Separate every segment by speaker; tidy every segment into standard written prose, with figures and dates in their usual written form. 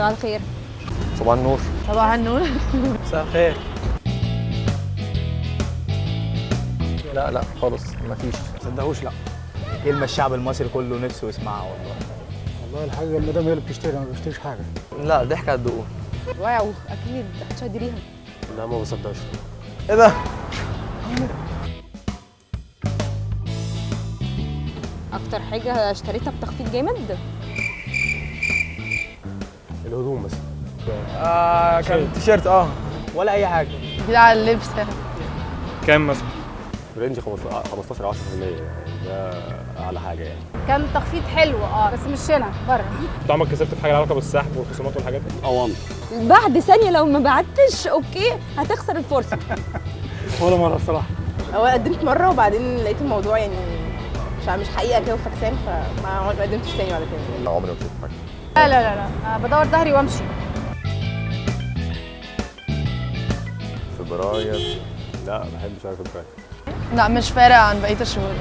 Speaker 1: صباح الخير.
Speaker 2: صباح النور.
Speaker 3: صباح النور.
Speaker 4: مساء الخير.
Speaker 2: لا لا خالص، مفيش.
Speaker 4: ما صدقوش. لا،
Speaker 5: كلمة الشعب المصري كله نفسه يسمعها والله.
Speaker 6: والله الحاجة المدام هي اللي بتشتري، أنا ما بشتريش حاجة.
Speaker 2: لا، ضحك على الدقون.
Speaker 1: wow، اكيد هتشتريها.
Speaker 7: لا، ما بصدقش.
Speaker 4: ايه ده؟
Speaker 1: اكتر حاجة اشتريتها بتخفيض جامد؟
Speaker 7: الهدوم مثلا.
Speaker 4: كان تيشيرت
Speaker 5: ولا أي حاجة.
Speaker 3: كده على اللبس.
Speaker 8: كام مثلا؟
Speaker 7: range 15 10% يعني، ده اعلى حاجة يعني.
Speaker 9: كان تخفيض حلو بس مش هنا، بره.
Speaker 8: انت عمرك كسبت في حاجة لها علاقة بالسحب والخصومات والحاجات دي؟
Speaker 7: اوانطه.
Speaker 1: بعد ثانية لو ما بعتش okay هتخسر الفرصة.
Speaker 6: ولا مرة الصراحة.
Speaker 10: هو قدمت مرة وبعدين لقيت الموضوع يعني مش حقيقة كده وفكسان، فما قدمتش تاني بعد كده.
Speaker 2: لا، عمري ما شفت حاجة.
Speaker 9: لا لا لا لا، بدور ظهري وامشي.
Speaker 2: فبراير.
Speaker 7: لا، ما بحبش شهر فبراير.
Speaker 3: لا، مش فارق عن بقية الشهور.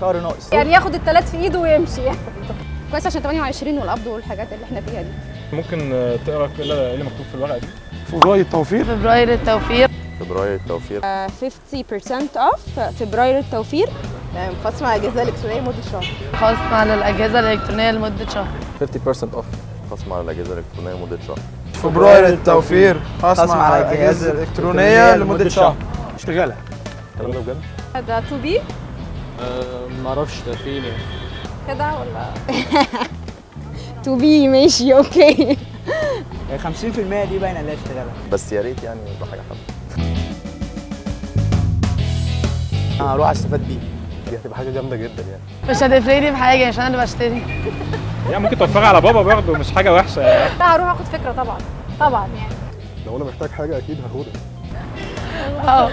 Speaker 5: شهر ناقص.
Speaker 9: يعني ياخد الثلاث في ايده ويمشي.
Speaker 1: كويس عشان 28 والقبض والحاجات اللي احنا فيها دي.
Speaker 8: ممكن تقرا ايه اللي مكتوب في الورقة دي؟
Speaker 6: فبراير التوفير.
Speaker 3: فبراير التوفير.
Speaker 2: فبراير التوفير.
Speaker 1: 50% off، فبراير التوفير.
Speaker 10: تمام، خصم على الأجهزة الإلكترونية لمدة شهر.
Speaker 3: خصم على الأجهزة الإلكترونية لمدة شهر.
Speaker 2: 50% off. خصم على الاجهزة الالكترونية لمدة شهر.
Speaker 4: فبراير التوفير، خصم على الأجهزة الإلكترونية لمدة شهر.
Speaker 6: اشتغالة.
Speaker 7: الكلام ده بجد؟
Speaker 9: ده to be
Speaker 11: ما اعرفش ده فين يعني.
Speaker 9: كده ولا
Speaker 1: to be؟ ماشي okay.
Speaker 5: 50% دي باينة اللي هي اشتغالة.
Speaker 2: بس يا ريت يعني يبقى حاجة حلوة.
Speaker 5: أنا هروح أستفاد بيه.
Speaker 7: دي هتبقى حاجة جامدة جدا يعني.
Speaker 3: مش هتفرق لي في حاجة عشان أنا اللي بشتري.
Speaker 8: يعني ممكن توفرها على بابا برضه، مش حاجة وحشة يعني.
Speaker 9: لا، هروح اخد فكرة طبعا طبعا يعني.
Speaker 7: لو انا محتاج حاجة اكيد هاخدها.
Speaker 3: اه.